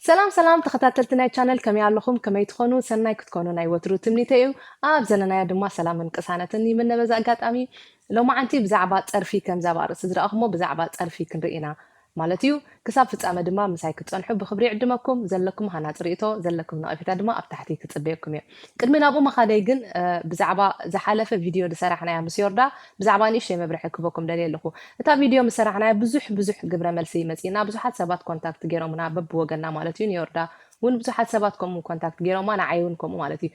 ሰላም ሰላም ተኸታተልቲ ናይ ቻነል፣ ከመይ ኣለኹም? ከመይ ትኾኑ? ሰናይ ክትኮኑ ናይ ወትሩ ትምኒተ እዩ። ኣብ ዘለናዮ ድማ ሰላምን ቅሳነትን ይምነ። በዚ ኣጋጣሚ ሎማዓንቲ ብዛዕባ ጸርፊ ከምዛ ኣብ ኣርእስቲ ዝረኣኹሞ ብዛዕባ ጸርፊ ክንርኢ ኢና ማለት እዩ። ክሳብ ፍጻመ ድማ ምሳይ ክትጸንሑ ብኽብሪ ይዕድመኩም። ዘለኩም ሃናጺ ርእይቶ፣ ዘለኩም ነቐፌታ ድማ ኣብ ታሕቲ ክጽበየኩም እየ። ቅድሚ ናብኡ ምኻደይ ግን እ፣ ብዛዕባ ዝሓለፈ ቪድዮ ዝሰራሕናያ ምስ ዮርዳ ብዛዕባ ንእሽተይ መብርሒ ክበኩም ደልየ ኣለኹ። እታ ቪድዮ ምስ ሰራሕናያ ብዙሕ ብዙሕ ግብረ መልሲ መጺእና፣ ብዙሓት ሰባት ኮንታክት ገይሮምና፣ በብወገና ማለት እዩ። ንዮርዳ እውን ብዙሓት ሰባት ከምኡ ኮንታክት ገይሮማ፣ ንዓይ እውን ከምኡ ማለት እዩ።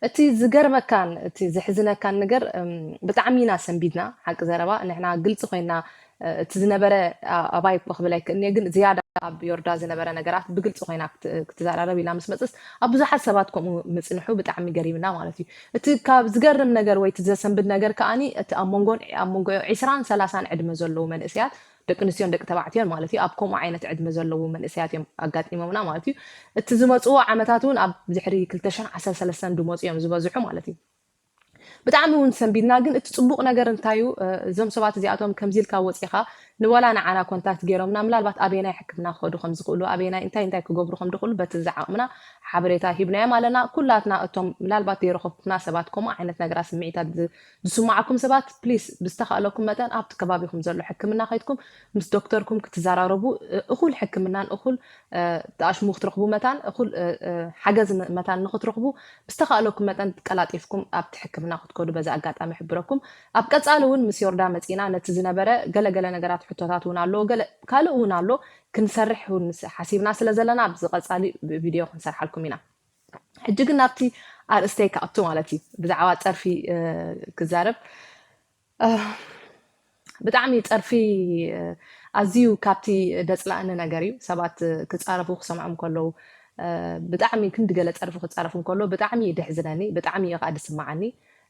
እቲ ዝገርመካን እቲ ዘሕዝነካን ነገር እም፣ ብጣዕሚ ኢና ሰንቢድና። ሓቂ ዘረባ ንሕና ግልፂ ኮይና እ፣ እቲ ዝነበረ ኣ- ኣባይ እኮ ክብል ኣይክእልንየ፣ ግን ዝያዳ ኣብ ዮርዳ ዝነበረ ነገራት ብግልፂ ኮይና ክት- ክትዘራረብ ኢላ ምስ መፅስ ኣብ ብዙሓት ሰባት ከምኡ ምፅንሑ ብጣዕሚ ገሪምና ማለት እዩ። እቲ ካብ ዝገርም ነገር ወይ እቲ ዘሰንብድ ነገር ከዓኒ እቲ ኣብ መንጎን ኣብ መንጎ ዒስራን ሰላሳን ዕድመ ዘለዉ መንእሰያት ደቂ ኣንስትዮን ደቂ ተባዕትዮን ማለት እዩ ኣብ ከምኡ ዓይነት ዕድመ ዘለዉ መንእሰያት እዮም ኣጋጢሞምና ማለት እዩ። እቲ ዝመፅዎ ዓመታት እውን ኣብ ድሕሪ ክልተ ሽሕን ዓሰርተ ሰለስተን ዝመፁ እዮም ዝበዝሑ ማለት እዩ። ብጣዕሚ እውን ሰንቢድና። ግን እቲ ፅቡቕ ነገር እንታይ እዩ? እዞም ሰባት እዚኣቶም ከምዚ ኢልካ ወፂኻ ንወላ ንዓና ኮንታክት ገይሮምና፣ ምናልባት ኣበየናይ ሕክምና ክኸዱ ከም ዝኽእሉ፣ ኣበየናይ እንታይ እንታይ ክገብሩ ከም ዝኽእሉ በቲ ዝዓቕምና ሓበሬታ ሂብናዮም ኣለና። ኩላትና እቶም ምናልባት ዘይረኸብኩና ሰባት፣ ከምኡ ዓይነት ነገራት ስምዒታት ዝ- ዝስማዓኩም ሰባት፣ ፕሊስ ብዝተኻእለኩም መጠን ኣብቲ ከባቢኹም ዘሎ ሕክምና ከይድኩም ምስ ዶክተርኩም ክትዘራረቡ፣ እ- እኹል ሕክምናን እኹል እ፣ ተኣሽሙ ክትረኽቡ መታን እኹል እ፣ እ፣ ሓገዝ ን- መታን ንክትረኽቡ ብዝተኻእለኩም መጠን ቀላጢፍኩም ኣብቲ ሕክምና ክትከዱ በዚ ኣጋጣሚ ይሕብረኩም። ኣብ ቀጻሊ እውን ምስ ዮርዳ መጺና ነቲ ዝነበረ ገለገለ ነገራት ሕቶታት እውን ኣሎ፣ ገለ ካልእ እውን ኣሎ ክንሰርሕ እውን ስ- ሓሲብና ስለ ዘለና ኣብዚ ቀጻሊ ብ- ቪድዮ ክንሰርሓልኩም ኢና። ሕጂ ግን ናብቲ ኣርእስተይ ክኣቱ ማለት እዩ። ብዛዕባ ጸርፊ እ፣ ክዛረብ እ፣ ብጣዕሚ ጸርፊ እ፣ ኣዝዩ ካብቲ ደጽላእኒ ነገር እዩ። ሰባት እ፣ ክጻረፉ ክሰምዖም ከለዉ እ፣ ብጣዕሚ ክንዲ ገለ ጸርፊ ክጻረፉ እንከሎ ብጣዕሚ እዩ ደሕዝነኒ፣ ብጣዕሚ እዩ ከዓ ድስምዓኒ።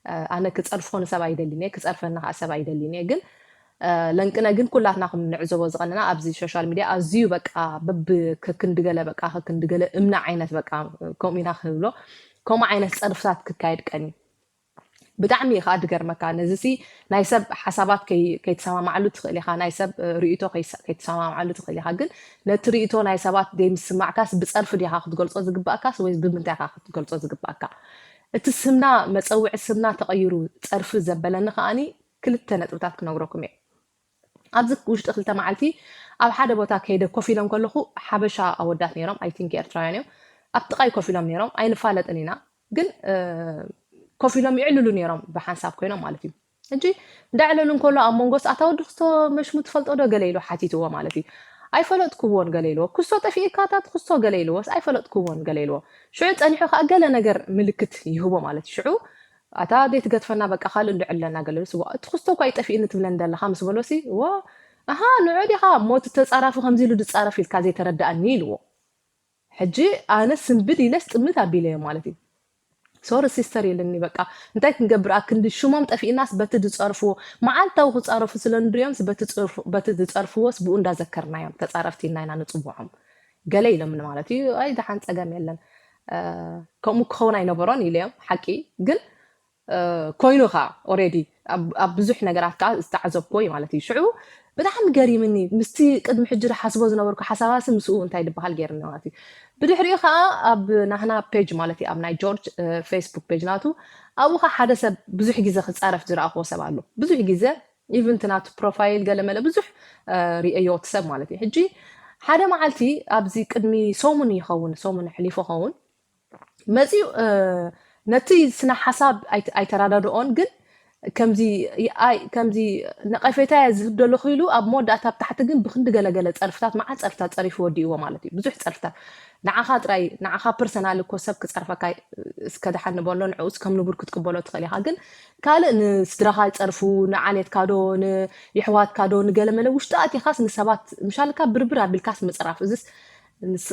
እ፣ ኣነ ክጸርፎ ንሰብ ኣይደልን እየ፣ ክጸርፈኒ ከዓ ሰብ ኣይደልን እየ። ግን እ፣ ለንቅነ ግን ኩላትና ከም ንዕዘቦ ዝቐንና ኣብዚ ሶሻል ሚድያ ኣዝዩ በቃ በብ ከክንዲ ገለ በቃ ከክንዲ ገለ እምነ ዓይነት በቃ ከምኡ ኢና ክብሎ ከምኡ ዓይነት ጸርፍታት ክካየድ ቀኒ ብጣዕሚ እዩ ከዓ ድገርመካ። ነዚ ሲ ናይ ሰብ ሓሳባት ከይ- ከይትሰማማዕሉ ትኽእል ኢኻ፣ ናይ ሰብ እ፣ ርእይቶ ከይሰ- ከይትሰማማዕሉ ትኽእል ኢኻ። ግን ነቲ ርእይቶ ናይ ሰባት ዘይምስማዕካስ ብፀርፊ ዲኻ ክትገልፆ ዝግባእካስ ወይስ ብምንታይ ኢኻ ክትገልፆ ዝግባእካ? እቲ ስምና መፀውዒ ስምና ተቐይሩ ፀርፊ ዘበለኒ ከዓኒ ክልተ ነጥብታት ክነግረኩም እየ። ኣብዚ ውሽጢ ክልተ መዓልቲ ኣብ ሓደ ቦታ ከይደ ኮፍ ኢሎም ከለኹ ሓበሻ ኣወዳት ነይሮም፣ ኣይ ቲንክ ኤርትራውያን እዮም፣ ኣብ ጥቓይ ኮፍ ኢሎም ነይሮም። ኣይንፋለጥን ኢና ግን እ፣ ኮፍ ኢሎም ይዕልሉ ነይሮም ብሓንሳብ ኮይኖም ማለት እዩ። ሕጂ እንዳዕለሉ እንከሎ ኣብ መንጎስ ኣታ ወዲ ክስቶ መሽሙ ትፈልጦ ዶ ገለ ኢሉ ሓቲትዎ ማለት እዩ። ኣይፈለጥኩዎን ገለ ኢልዎ። ክስቶ ጠፊእካ እታ ክስቶ ገለ ኢልዎስ ኣይፈለጥኩዎን ገለ ኢልዎ። ሽዑ ጸኒሑ ከዓ ገለ ነገር ምልክት ይህቦ ማለት እዩ። ሽዑ ኣታ ዘይትገድፈና በቃ ካልእ እንድዕለና ገለ ኢሉስ ዋ እቲ ክስቶ እኳ ይጠፊእኒ ትብለኒ ዘለኻ ምስ በሎሲ ዋ ኣሃ ንዑ ዲኻ እሞ እቲ ተጻራፊ ከምዚ ኢሉ ድጻረፍ ኢልካ ዘይተረዳእኒ ኢልዎ። ሕጂ ኣነ ስንብድ ኢለስ ጥምት ኣቢለዮ ማለት እዩ። ሶሪ ሲስተር ኢልኒ በቃ እንታይ ክንገብር ኣክንዲ ሽሞም ጠፊእናስ በቲ ዝጸርፍዎ መዓልታዊ ክጻረፉ ስለ ንሪኦምስ በቲ ዝጸርፍዎስ ብኡ እንዳዘከርናዮም ተጻረፍቲ ኢልና ኢና ንጽውዖም ገለ ኢሎምኒ ማለት እዩ። ኣይ ደሓን ጸገም የለን ከምኡ ክኸውን ኣይነበሮን ኢለዮም ሓቂ ግን ኮይኑ ከዓ ኦሬዲ ኣብ ብዙሕ ነገራት ከዓ ዝተዓዘብክዎ እዩ ማለት እዩ። ሽዑ ብጣዕሚ ገሪምኒ ምስቲ ቅድሚ ሕጂ ዝሓስቦ ዝነበርኩ ሓሳባሲ ምስኡ እንታይ ዝበሃል ገይርኒ ማለት እዩ። ብድሕሪኡ ከዓ ኣብ ናህና ፔጅ ማለት እዩ ኣብ ናይ ጆርጅ ፌስቡክ ፔጅ ናቱ ኣብኡ ከዓ ሓደ ሰብ ብዙሕ ግዜ ክፃረፍ ዝረኣኽዎ ሰብ ኣሎ። ብዙሕ ግዜ ኢቭን እቲ ናቱ ፕሮፋይል ገለመለ ብዙሕ ርእየዮ እቲ ሰብ ማለት እዩ። ሕጂ ሓደ መዓልቲ ኣብዚ ቅድሚ ሰሙን ይኸውን ሰሙን ኣሕሊፉ ኸውን መፂኡ ነቲ ስነ ሓሳብ ኣይተረዳድኦን ግን ከምዚ ከምዚ ነቐፌታ እየ ዝህብ ዘለኹ ኢሉ ኣብ መወዳእታ ኣብ ታሕቲ ግን ብክንዲ ገለገለ ፀርፍታት መዓት ፀርፍታት ፀሪፉ ወዲእዎ ማለት እዩ። ብዙሕ ፀርፍታት ንዓኻ ጥራይ ንዓኻ ፐርሰናል እኮ ሰብ ክፀርፈካ እስከ ደሓን ንበሎ ንዕኡስ ከም ንቡር ክትቅበሎ ትኽእል ኢኻ። ግን ካልእ ንስድራኻ ይፀርፉ ንዓሌትካ ዶ ንየሕዋትካ ዶ ንገለመለ ውሽጢ ኣቲኻስ ንሰባት ምሻልካ ብርብር ኣቢልካስ ምፅራፍ እዚስ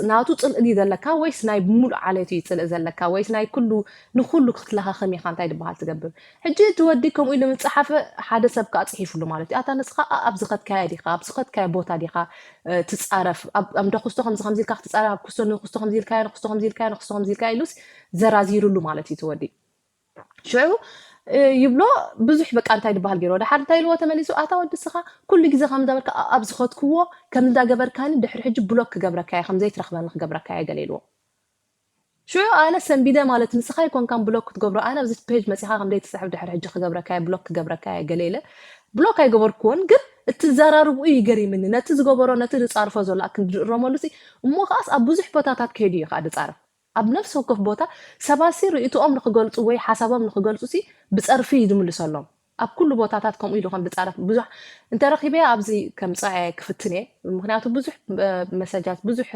ናቱ ፅልኢ ድዩ ዘለካ ወይስ ናይ ሙሉእ ዓሌት እዩ ፅልኢ ዘለካ ወይስ ናይ ኩሉ ንኩሉ ክትለኻኸም ኢኻ እንታይ ዝበሃል ትገብር? ሕጂ እቲ ወዲ ከምኡ ኢሉ ምፅሓፈ ሓደ ሰብ ከዓ ፅሒፍሉ ማለት እዩ ኣታ ንስኻ ኣብ ዝኸድካዮ ዲኻ ኣብ ዝኸድካዮ ቦታ ዲኻ ትፃረፍ ኣብ ደክስቶ ከምዚ ከምዚ ኢልካ ክትፃረፍ ኣብ ክስቶ ንክስቶ ከምዚ ኢልካዮ ንክስቶ ከምዚ ኢልካዮ ንክስቶ ከምዚ ኢልካዮ ኢሉስ ዘራዚሩሉ ማለት እዩ እቲ ወዲ። ሽዑ ይብሎ። ብዙሕ በቃ እንታይ ዝበሃል ገይርዎ፣ ደሓር እንታይ ኢልዎ ተመሊሱ፣ ኣታ ወዲ ስኻ ኩሉ ግዜ ከም እንዳበልካ ኣብ ዝኸድክዎ ከም እንዳገበርካኒ ድሕሪ ሕጂ ብሎክ ክገብረካ እየ፣ ከም ዘይትረኽበኒ ክገብረካ እየ ገለ ኢልዎ። ሽዑ ኣነ ሰንቢደ ማለት ንስኻ ኣይኮንካን ብሎክ ክትገብሮ፣ ኣነ ኣብዚ ፔጅ መፂኻ ከም ዘይትስሕብ ድሕሪ ሕጂ ክገብረካ እየ፣ ብሎክ ክገብረካ እየ ገለ ኢለ ብሎክ ኣይገበርክዎን። ግን እቲ ዘራርብኡ እዩ ገሪምኒ፣ ነቲ ዝገበሮ ነቲ ዝፃርፎ ዘሎ ኣክል ዝእረመሉ ሲ እሞ ከዓስ ኣብ ብዙሕ ቦታታት ከይዱ እዩ ከዓ ዝፃረፍ። ኣብ ነፍሲ ወከፍ ቦታ ሰባት ሲ ርእይትኦም ንክገልፁ ወይ ሓሳቦም ንክገልፁ ሲ ብፀርፊ እዩ ዝምልሰሎም። ኣብ ኩሉ ቦታታት ከምኡ ኢሉ ከም ዝፃረፍ ብዙሕ እንተረኺበ ኣብዚ ከምፅኣ እየ ክፍትን እየ። ምክንያቱ ብዙሕ መሰጃት ብዙሕ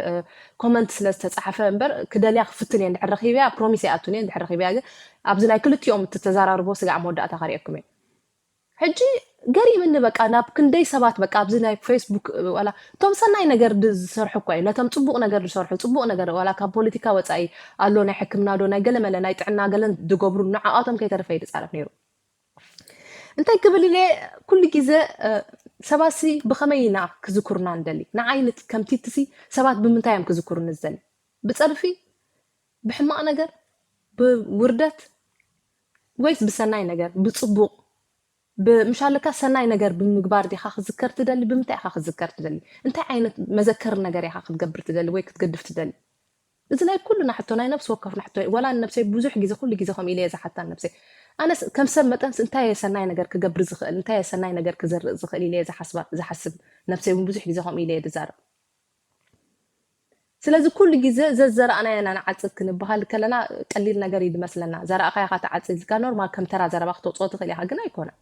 ኮመንት ስለ ዝተፃሓፈ እምበር ክደልያ ክፍትን እየ። እንድሕር ረኺበያ ፕሮሚስ ይኣቱን እየ። እንድሕር ረኺበያ ግን ኣብዚ ናይ ክልቲኦም እተዘራርቦ ስጋዕ መወዳእታ ከርእየኩም እየ። ሕጂ ገሪምኒ በቃ ናብ ክንደይ ሰባት በቃ ኣብዚ ናይ ፌስቡክ ዋላ እቶም ሰናይ ነገር ዝሰርሑ እኳ እዩ ነቶም ፅቡቅ ነገር ዝሰርሑ ፅቡቅ ነገር ዋላ ካብ ፖለቲካ ወፃኢ ኣሎ ናይ ሕክምና ዶ ናይ ገለመለ ናይ ጥዕና ገለን ዝገብሩ ንዓኣቶም ከይተረፈ እዩ ዝፃረፍ ነይሩ። እንታይ ክብል ኢለ ኩሉ ግዜ ሰባት ሲ ብኸመይ ኢና ክዝክሩና ንደሊ ንዓይነት ከምቲትሲ ሰባት ብምንታይ እዮም ክዝክሩኒ ዝደሊ ብፀርፊ ብሕማቕ ነገር ብውርደት ወይስ ብሰናይ ነገር ብፅቡቕ ምሻለካ ሰናይ ነገር ብምግባር ዲኻ ክዝከር ትደሊ ብምንታይ ኢኻ ክዝከር ትደሊ እንታይ ዓይነት መዘከር ነገር ኢኻ ክትገብር ትደሊ ወይ ክትገድፍ ትደሊ እዚ ናይ ኩሉ ናሕቶ ናይ ነብሲ ወከፍ ናሕቶ ወላ ነብሰይ ብዙሕ ግዜ ኩሉ ግዜ ከም ኢለ ዝሓታ ነብሰይ ኣነስ ከም ሰብ መጠንስ እንታይ ሰናይ ነገር ክገብር ዝኽእል እንታይ ሰናይ ነገር ክዘርእ ዝኽእል ኢለ ዝሓስብ ነብሰይ እውን ብዙሕ ግዜ ከም ኢለ ዝዛረብ ስለዚ ኩሉ ግዜ ዘዘራእናዮ ኢና ንዓጽድ ክንበሃል ከለና ቀሊል ነገር እዩ ዝመስለና። ዘራእኻዮ ኢኻ ትዓጽድ ኢልካ ኖርማል ከም ተራ ዘረባ ክተውጽኦ ትኽእል ኢኻ፣ ግን ኣይኮነን።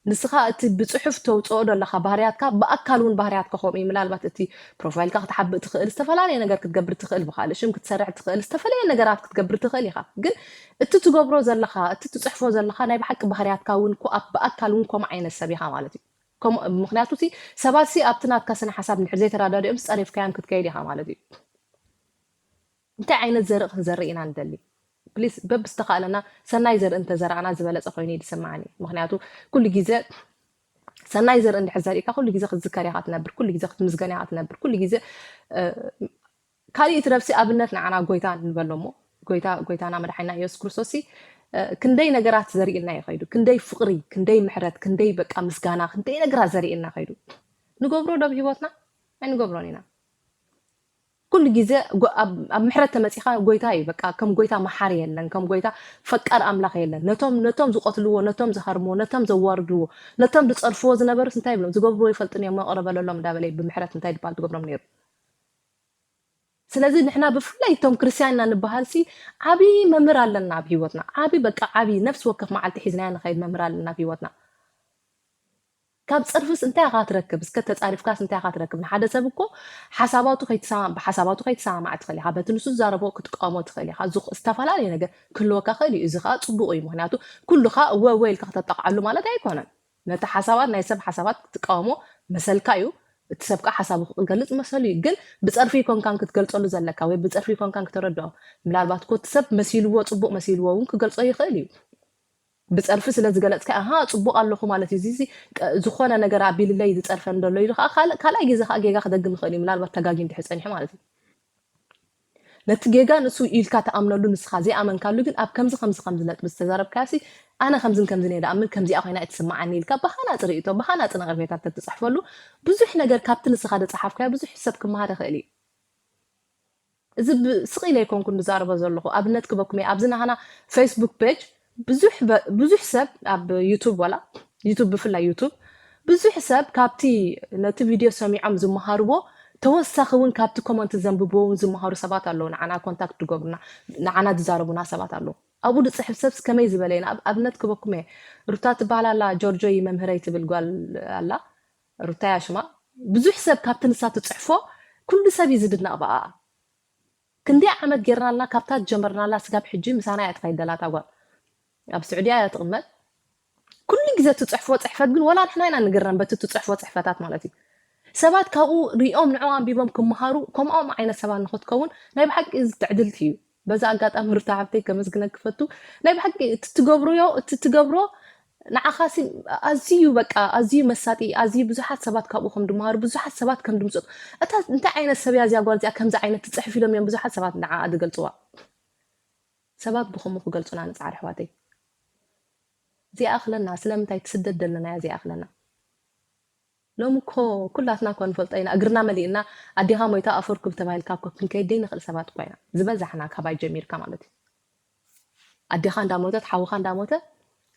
ንስኻ እቲ ብጽሑፍ ተውጽኦ ዘለኻ ባህርያትካ ብኣካል እውን ባህርያትካ ከምኡ እዩ። ምናልባት እቲ ፕሮፋይልካ ክትሓብእ ትኽእል፣ ዝተፈላለየ ነገር ክትገብር ትኽእል፣ ብኻልእ ሽም ክትሰርሕ ትኽእል፣ ዝተፈላለየ ነገራት ክትገብር ትኽእል ኢኻ። ግን እቲ ትገብሮ ዘለኻ፣ እቲ ትጽሕፎ ዘለኻ ናይ ብሓቂ ባህርያትካ እውን ብኣካል እውን ከምኡ ዓይነት ሰብ ኢኻ ማለት እዩ። ከምኡ ምኽንያቱ ሲ ሰባት ሲ ኣብቲ ናትካ ስነ ሓሳብ እንድሕር ዘይተረዳዲኦም ጸሪፍካዮም ክትከይድ ኢኻ ማለት እዩ። እንታይ ዓይነት ዘርኢ ክንዘርኢ ኢና ንደሊ? ፕሊስ በብዝተኻእለና ሰናይ ዘርኢ እንተዘራእና ዝበለጸ ኮይኑ እዩ ዝስምዓኒ። ምኽንያቱ ኩሉ ግዜ ሰናይ ዘርኢ እንድሕር ዘሪእካ ኩሉ ግዜ ክትዝከር ኢኻ ትነብር፣ ኩሉ ግዜ ክትምስገን ኢኻ ትነብር፣ ኩሉ ግዜ ካልኢት ረብሲ ኣብነት ንዓና ጎይታ ንበሎ እሞ ጎይታ ጎይታና መድሓኒና ኢየሱስ ክርስቶስ ክንደይ ነገራት ዘርእየና እዩ ከይዱ ክንደይ ፍቕሪ ክንደይ ምሕረት ክንደይ በቃ ምስጋና ክንደይ ነገራት ዘርእየና ከይዱ ንገብሮ ዶ ብሂወትና ኣይንገብሮን ኢና ኩሉ ግዜ ኣብ ምሕረት ተመፂኻ ጎይታ እዩ በቃ ከም ጎይታ መሓሪ የለን ከም ጎይታ ፈቃር ኣምላኽ የለን ነቶም ነቶም ዝቆትልዎ ነቶም ዝሃርምዎ ነቶም ዘዋርድዎ ነቶም ዝፀርፍዎ ዝነበሩስ እንታይ ይብሎም ዝገብርዎ ይፈልጥን እዮም መቕረ በለሎም እንዳበለ ብምሕረት እንታይ ዝበሃል ትገብሮም ነይሩ ስለዚ ንሕና ብፍላይ እቶም ክርስትያን ኢና ንበሃል ሲ ዓብዪ መምህር ኣለና ኣብ ህይወትና ዓብዪ በቃ ዓብዪ ነፍሲ ወከፍ መዓልቲ ሒዝናያ ንኸይድ መምህር ኣለና ኣብ ህይወትና ካብ ፀርፍስ እንታይ ኢኻ ትረክብ እስከ ተፃሪፍካስ እንታይ ኢኻ ትረክብ ንሓደ ሰብ እኮ ሓሳባቱ ከይትሰማ ብሓሳባቱ ከይትሰማማዕ ትኽእል ኢኻ በቲ ንሱ ዝዛረቦ ክትቃወሞ ትኽእል ኢኻ ዝተፈላለዩ ነገር ክህልወካ ክእል እዩ እዚ ከዓ ፅቡቅ እዩ ምክንያቱ ኩሉ ከዓ እወ እወ ኢልካ ክተጠቕዓሉ ማለት ኣይኮነን ነቲ ሓሳባት ናይ ሰብ ሓሳባት ክትቃወሞ መሰልካ እዩ እቲ ሰብ ከዓ ሓሳቡ ክገልፅ መሰሉ እዩ ግን ብፀርፊ ይኮንካን ክትገልፀሉ ዘለካ ወይ ብፀርፊ ይኮንካን ክተረድኦ ምናልባት ኮቲ ሰብ መሲልዎ ፅቡቅ መሲልዎ እውን ክገልፆ ይኽእል እዩ ብፀርፊ ስለ ዝገለፅካ ኣሃ ፅቡቅ ኣለኹ ማለት እዩ እዚ ዝኾነ ነገር ኣቢልለይ ዝፀርፈን ዘሎ ኢሉ ከዓ ካልኣይ ግዜ ከዓ ጌጋ ክደግም ይኽእል እዩ ምናልባት ተጋጊ እንድሕር ፀኒሑ ማለት እዩ ነቲ ጌጋ ንሱ ኢልካ ትኣምነሉ ንስኻ ዘይኣመንካሉ ግን ኣብ ከምዚ ከምዚ ከምዚ ነጥቢ ዝተዛረብካያሲ ኣነ ከምዝን ከምዝን እየ ዝኣምን ከምዚኣ ኮይና እትስምዓኒ ኢልካ ብሃናፂ ርእቶ ብሃናፂ ነቐፌታት ተትፅሕፈሉ ብዙሕ ነገር ካብቲ ንስኻ ዝፀሓፍካዮ ብዙሕ ሰብ ክመሃር ይኽእል እዩ እዚ ስቕ ኢለ ኣይኮንኩን ዝዛረቦ ዘለኹ ኣብነት ክበኩም እየ ኣብዚ ናህና ፌስቡክ ፔጅ ብዙሕ ሰብ ኣብ ዩቱብ ዋላ ዩቱብ ብፍላይ ዩቱብ ብዙሕ ሰብ ካብቲ ነቲ ቪድዮ ሰሚዖም ዝመሃርዎ ተወሳኺ እውን ካብቲ ኮመንት ዘንብብዎ እውን ዝመሃሩ ሰባት ኣለዉ ንዓና ኮንታክት ዝገብሩና ንዓና ዝዛረቡና ሰባት ኣለዉ ኣብኡ ዝፅሕፍ ሰብስ ከመይ ዝበለ ኢና ኣብነት ክበኩም እየ ሩታ ትበሃል ኣላ ጆርጆ መምህረይ ትብል ጓል ኣላ ሩታያ ሽማ ብዙሕ ሰብ ካብቲ ንሳ ትፅሕፎ ኩሉ ሰብ እዩ ዝድነቕ ብኣ ክንደይ ዓመት ጌርናልና ካብታ ጀመርናላ ስጋብ ሕጂ ምሳና እያ ትኸይድ ዘላ እታ ጓል ኣብ ስዑድያ እያ ትቕመጥ ኩሉ ግዜ ትፅሕፎ ፅሕፈት ግን ወላ ንሕና ኢና ንግረም በቲ ትፅሕፎ ፅሕፈታት ማለት እዩ ሰባት ካብኡ ሪኦም ንዕኡ ኣንቢቦም ክመሃሩ ከምኦም ዓይነት ሰባት ንክትከውን ናይ ብሓቂ እዚ ትዕድልቲ እዩ በዚ ኣጋጣሚ ሩታ ሓብተይ ከመስግነኪ ክፈቱ ናይ ብሓቂ እቲ ትገብርዮ እቲ ትገብሮ ንዓኻሲ ኣዝዩ በቃ ኣዝዩ መሳጢ ኣዝዩ ብዙሓት ሰባት ካብኡ ከም ድመሃሩ ብዙሓት ሰባት ከም ድምፅኡ እታ እንታይ ዓይነት ሰብ እያ እዚኣ ጓል እዚኣ ከምዚ ዓይነት ትፅሕፍ ኢሎም እዮም ብዙሓት ሰባት ንዓኣ ዝገልፅዋ ሰባት ብኸምኡ ክገልፁና ንፃዕር ኣሕዋተይ እዚኣ ኣኽለና። ስለምንታይ ትስደድ ዘለና እያ እዚኣ ኣኽለና? ሎሚ እኮ ኩላትና እኮ ንፈልጦ ኢና፣ እግርና መሊእና ኣዴኻ ሞይታ ኣፈርኩብ ተባሂልካ እኮ ክንከይድ ዘይንኽእል ሰባት እኳ ኢና። ዝበዛሕና ካባይ ጀሚርካ ማለት እዩ። ኣዴኻ እንዳሞተት፣ ሓውኻ እንዳሞተ፣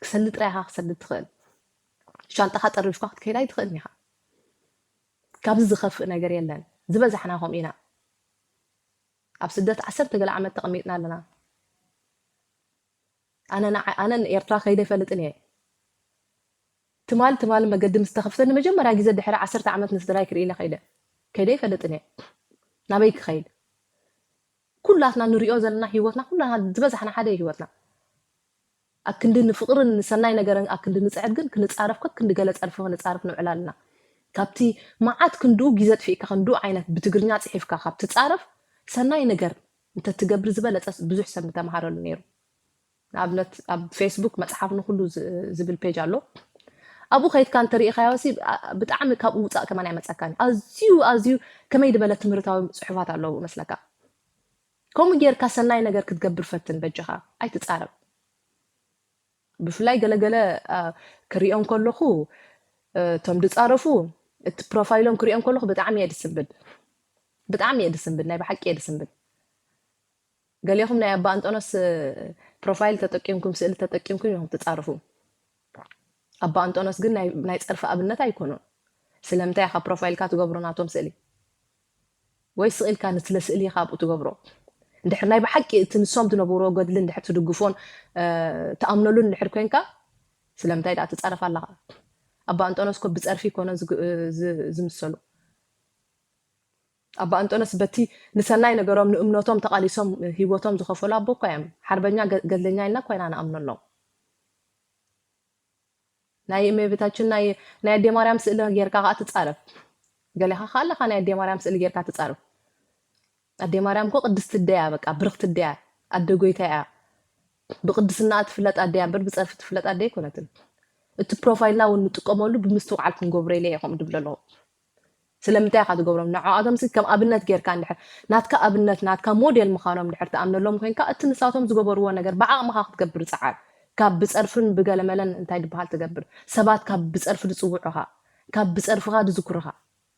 ክሰሊ ጥራይ ኢኻ ክሰሊ ትኽእል። ሻንጣኻ ጠርኒፍካ ክትከይድ ኣይትኽእልን ኢኻ። ካብዚ ዝኸፍእ ነገር የለን። ዝበዛሕና ከምኡ ኢና። ኣብ ስደት ዓሰርተ ገለ ዓመት ተቐሚጥና ኣለና። ኣነ ንዓ-፣ ኣነ ንኤርትራ ከይደ ይፈልጥን እየ። ትማል ትማል መገዲ ምስ ተኸፍተኒ መጀመርያ ግዜ ድሕሪ ዓሰርተ ዓመት ንስድራይ ክርኢ ኢለ ከይደ። ከይደ ይፈልጥን እየ። ናበይ ክኸይድ? ኩላትና ንሪኦ ዘለና ህይወትና፣ ኩላትና ዝበዛሕና ሓደ እዩ ህይወትና። ኣብ ክንዲ ንፍቕርን ንሰናይ ነገርን ኣብ ክንዲ ንጽዕር ግን ክንጻረፍ፣ ከክንዲ ገለ ጸርፊ ክንጻረፍ ንውዕል ኣለና። ካብቲ መዓት ክንድኡ ግዜ ኣጥፊእካ ክንድኡ ዓይነት ብትግርኛ ጽሒፍካ ካብ ትጻረፍ ሰናይ ነገር እንተትገብር ዝበለጸ ብዙሕ ሰብ ምተምሃረሉ ነይሩ። ንኣብነት ኣብ ፌስቡክ መጽሓፍ ንኹሉ ዝ-፣ ዝብል ፔጅ ኣሎ። ኣብኡ ከይድካ እንተሪኢኻዮ ሲ፣ ኣ-፣ ብጣዕሚ ካብኡ ውጻእ ከማን ኣይመጸካን። ኣዝዩ፣ ኣዝዩ ከመይ ዝበለ ትምህርታዊ ጽሑፋት ኣለዉ መስለካ። ከምኡ ጌርካ ሰናይ ነገር ክትገብር ፈትን በጃኻ። ኣይትጻረፍ። ብፍላይ ገለገለ፣ ኣ፣ ክሪኦም ከለኹ፣ እ፣ እቶም ዝጻረፉ፣ እቲ ፕሮፋይሎም ክሪኦም ከለኹ ብጣዕሚ እየ ድስንብድ። ብጣዕሚ እየ ድስንብድ። ናይ ብሓቂ እየ ድስንብድ። ገሌኹም ናይ ኣባ ኣንጦኖስ፣ እ፣ ፕሮፋይል ተጠቂምኩም፣ ስእሊ ተጠቂምኩም ኢኹም ትጻረፉ። ኣባ ኣንጦኖስ ግን ናይ፣ ናይ ጸርፊ ኣብነት ኣይኮኑን። ስለምንታይ ኢኻ ፕሮፋይልካ ትገብሮ ናቶም ስእሊ? ወይ ስቕ ኢልካ ንስለ ስእሊ ኢኻ ኣብኡ ትገብሮ? እንድሕር ናይ ብሓቂ እቲ ንሶም ዝነብርዎ ገድሊ እንድሕር ትድግፎን፣ እ፣ ትኣምነሉን እንድሕር ኮንካ፣ ስለምንታይ ደኣ ትጻረፍ ኣለኻ? ኣባ ኣንጦኖስ እኮ ብጸርፊ ኣይኮነን ዝግ-፣ እ፣ ዝ-፣ ዝምሰሉ። ኣባ ኣንጦኖስ በቲ ንሰናይ ነገሮም፣ ንእምነቶም ተቓሊሶም ህይወቶም ዝኸፈሉ ኣቦ እኮ እዮም። ሓርበኛ ገ-፣ ገድለኛ ኢልና እኮ ኢና ንኣምነሎም። ናይ እመቤታችን ናይ፣ ናይ ኣዴ ማርያም ስእሊ ጌርካ ከኣ ትጻረፍ። ገሌኻ ከኣ ኣለኻ ናይ ኣዴ ማርያም ስእሊ ጌርካ ትጻረፍ። ኣዴ ማርያም እኮ ቅድስቲ ኣደ እያ፣ በቃ ብርኽቲ ኣደ እያ፣ ኣደ ጎይታ እያ። ብቅድስናኣ ትፍለጥ ኣደ እያ እምበር ብጸርፊ ትፍለጥ ኣደ ኣይኮነትን። እቲ ፕሮፋይልና እውን ንጥቀመሉ ብምስትውዓል ክንገብሮ ኢለ እየ ከምኡ ድብል ኣለኹ። ስለምንታይ ኢኻ ትገብሮም? ንዕኣቶም ሲ ከም ኣብነት ጌርካ እንድሕር ናትካ ኣብነት፣ ናትካ ሞዴል ምዃኖም እንድሕር ትኣምነሎም ኮይንካ፣ እቲ ንሳቶም ዝገበርዎ ነገር ብዓቕምኻ ክትገብር ጽዓር። ካብ ብጸርፍን ብገለመለን እንታይ ድበሃል ትገብር? ሰባት ካብ ብጸርፊ ዝጽውዑኻ፣ ካብ ብጸርፍኻ ዝዝክሩኻ፣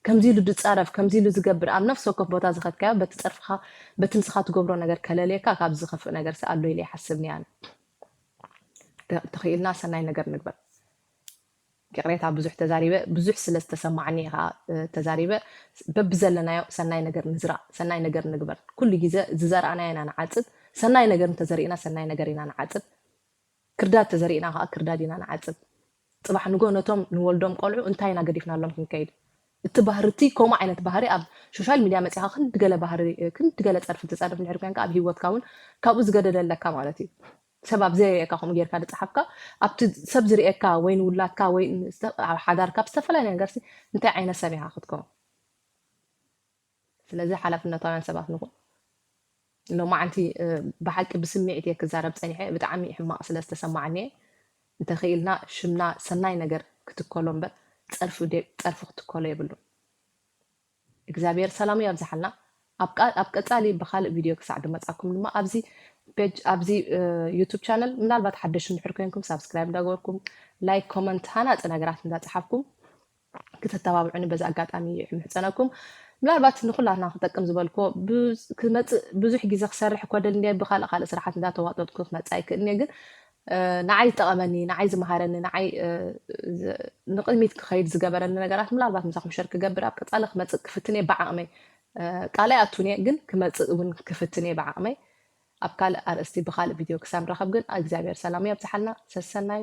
ከምዚ ኢሉ ዝጻረፍ፣ ከምዚ ኢሉ ዝገብር፣ ኣብ ነፍሲ ወከፍ ቦታ ዝኸድካዮ በቲ ጸርፍኻ፣ በቲ ንስኻ ትገብሮ ነገር ከለልየካ፣ ካብዚ ዝኸፍእ ነገር ሲ ኣሎ ኢለ ይሓስብኒ ኣነ። ተ-፣ ተኽኢልና ሰናይ ነገር ንግበር። ይቕሬታ ብዙሕ ተዛሪበ፣ ብዙሕ ስለ ዝተሰማዓኒ እየ ኸዓ፣ እ፣ ተዛሪበ። በብዘለናዮ ሰናይ ነገር ንዝራእ፣ ሰናይ ነገር ንግበር። ኩሉ ግዜ ዝዘራእናዮ ኢና ንዓጽድ። ሰናይ ነገር እንተዘሪእና ሰናይ ነገር ኢና ንዓጽድ። ክርዳድ ተዘሪእና ኸዓ ክርዳድ ኢና ንዓጽድ። ጽባሕ ንግሆ ነቶም ንወልዶም ቆልዑ እንታይ ኢና ገዲፍናሎም ክንከይድ? እቲ ባህሪ፣ እቲ ከምኡ ዓይነት ባህሪ ኣብ ሶሻል ሚድያ መጺኻ ክንዲ ገለ ባህሪ፣ ክንዲ ገለ ጸርፊ ትጸርፍ እንድሕር ኮንካ ኣብ ህይወትካ እውን ካብኡ ዝገደደ ኣለካ ማለት እዩ። ሰብ ኣብ ዘይርእየካ ከምኡ ጌርካ ዝጸሓፍካ፣ ኣብቲ ሰብ ዝርእየካ ወይ ንውላድካ ወይ ንዝተ-፣ ኣብ ሓዳርካ ብዝተፈላለየ ነገርሲ እንታይ ዓይነት ሰብ ኢኻ ክትከውን? ስለዚ ሓላፍነታውያን ሰባት ንኹን። ሎማዓንቲ፣ እ፣ ብሓቂ ብስምዒት እየ ክዛረብ ጸኒሐ፣ ብጣዕሚ ሕማቕ ስለ ዝተሰማዓኒ እየ። እንተኽኢልና ሽምና ሰናይ ነገር ክትከሎ እምበር ጸርፊ ደ-፣ ጸርፊ ክትከሎ የብሉን። እግዚኣብሔር ሰላሙ ያብዝሓልና። ኣብ ቃ-፣ ኣብ ቀጻሊ ብኻልእ ቪድዮ ክሳዕ ድመጻኩም ድማ ኣብዚ ፔጅ፣ ኣብዚ፣ እ፣ ዩቱብ ቻነል ምናልባት ሓደሽ እንድሕር ኮይንኩም ሳብስክራይብ እንዳገበርኩም፣ ላይክ፣ ኮመንት፣ ሃናጺ ነገራት እንዳጸሓፍኩም፣ ክተተባብዑኒ በዚ ኣጋጣሚ ይምሕጸነኩም። ምናልባት ንኹላትና ክጠቅም ዝበልክዎ፣ ብዙ-፣ ክመጽእ ብዙሕ ግዜ ክሰርሕ እኮ ደል እንድየ፣ ብኻልእ ካልእ ስራሓት እንዳተዋጠጥኩ ክመጽእ ኣይክእልን እየ፣ ግን፣ እ፣ ንዓይ ዝጠቐመኒ፣ ንዓይ ዝመሃረኒ፣ ንዓይ፣ እ፣ ዝ-፣ ንቕድሚት ክኸይድ ዝገበረኒ ነገራት ምናልባት ምሳኹም ሸር ክገብር ኣብ ቀጻሊ ክመጽእ ክፍትን እየ ብዓቕመይ። እ፣ ቃል ኣይኣቱን እየ፣ ግን ክመጽእ እውን ክፍትን እየ ብዓቕመይ። ኣብ ካልእ ኣርእስቲ ብኻልእ ቪድዮ ክሳብ ንራኸብ ግን እግዚኣብሔር ሰላሙ የብዝሓልና። ሰሰናዩ።